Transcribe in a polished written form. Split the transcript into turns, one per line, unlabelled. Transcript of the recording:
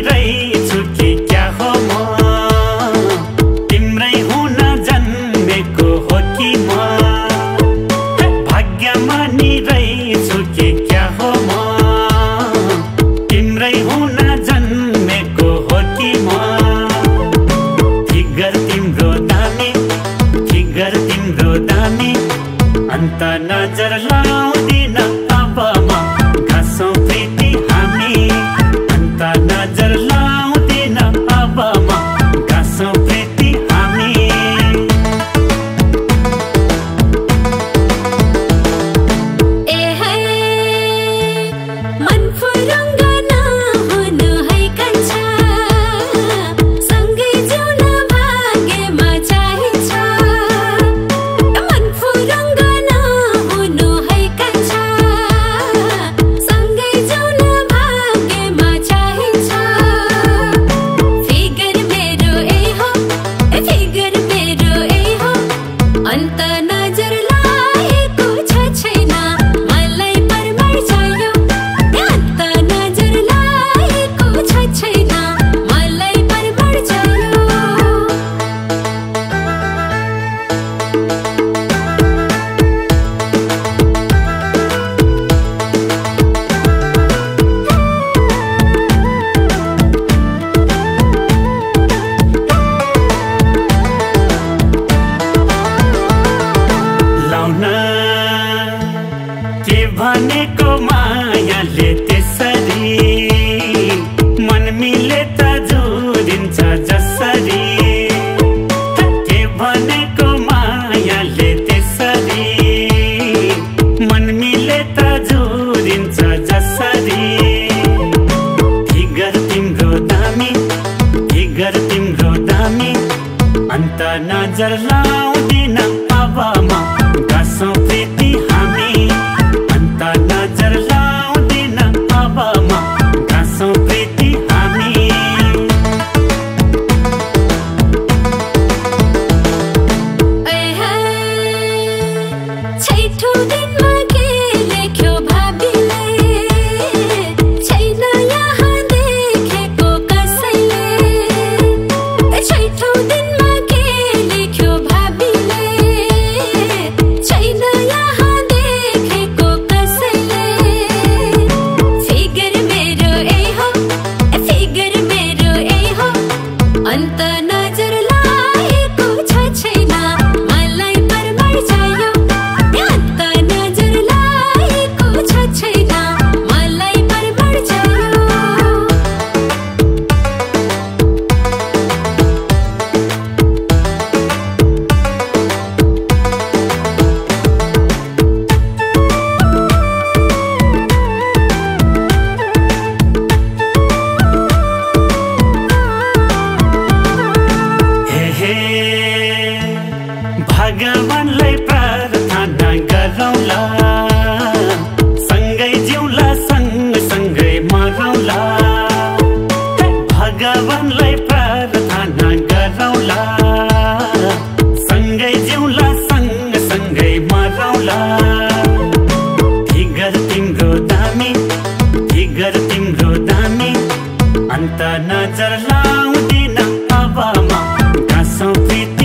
रहेछु कि क्या हो म तिम्रै हुन जन्मेको हो कि म भाग्यमानी रहेछु कि क्या हो म तिम्रै हुन जन्मेको हो कि म फिगर तिम्रो दामी अन्त नजर लाउँदिन अब म घाँसौँ प्रीति हामी अन्त नजर लाउँदिन अब म घाँसौँ प्रीति हामी
ए है मन फुरुङ्ग नहुनु है कान्छा सँगै जिउन भाग्यमा चाहिन्छ मन फुरुङ्ग नहुनु है कान्छा सँगै जिउन भाग्यमा चाहिन्छ फिगर मेरो ए हो अन्त नजर लागेको छ छैन मलाई परमार चाहियो अन्त नजर लागेको छ छैन मलाई परमार चाहियो
लाउन के भनेको मायाले त्यसरी मन मिले त जोडिन्छ जसरी के भनेको मायाले त्यसरी मन मिले त जोडिन्छ जसरी फिगर तिम्रो दामी अन्त नजर लाउँदिन अब म घाँसौँ प्रीति हामी अन्त नजर लाउँदिन अब म घाँसौँ प्रीति हामी
ए है छैठौँ दिनमा के लेख्यो भाबीले छैन यहाँ देखेको कसैले छैठौँ दिनमा के लेख्यो भाबीले छैन यहाँ देखेको कसैले फिगर मेरो ए हो अन्त नजर लागेको छ छैन मलाई परमार चाहियो अन्त नजर लागेको छ छैन मलाई परमार चाहियो
हे भगवानलाई प्रार्थना गरौँला सँगै जिउला सँगै मरौँला भगवानलाई प्रार्थना गरौँला सँगै जिउला सँगै मरौँला फिगर तिम्रो दामी अन्त नजर लाउँदिन अब म घाँसौँ प्रीति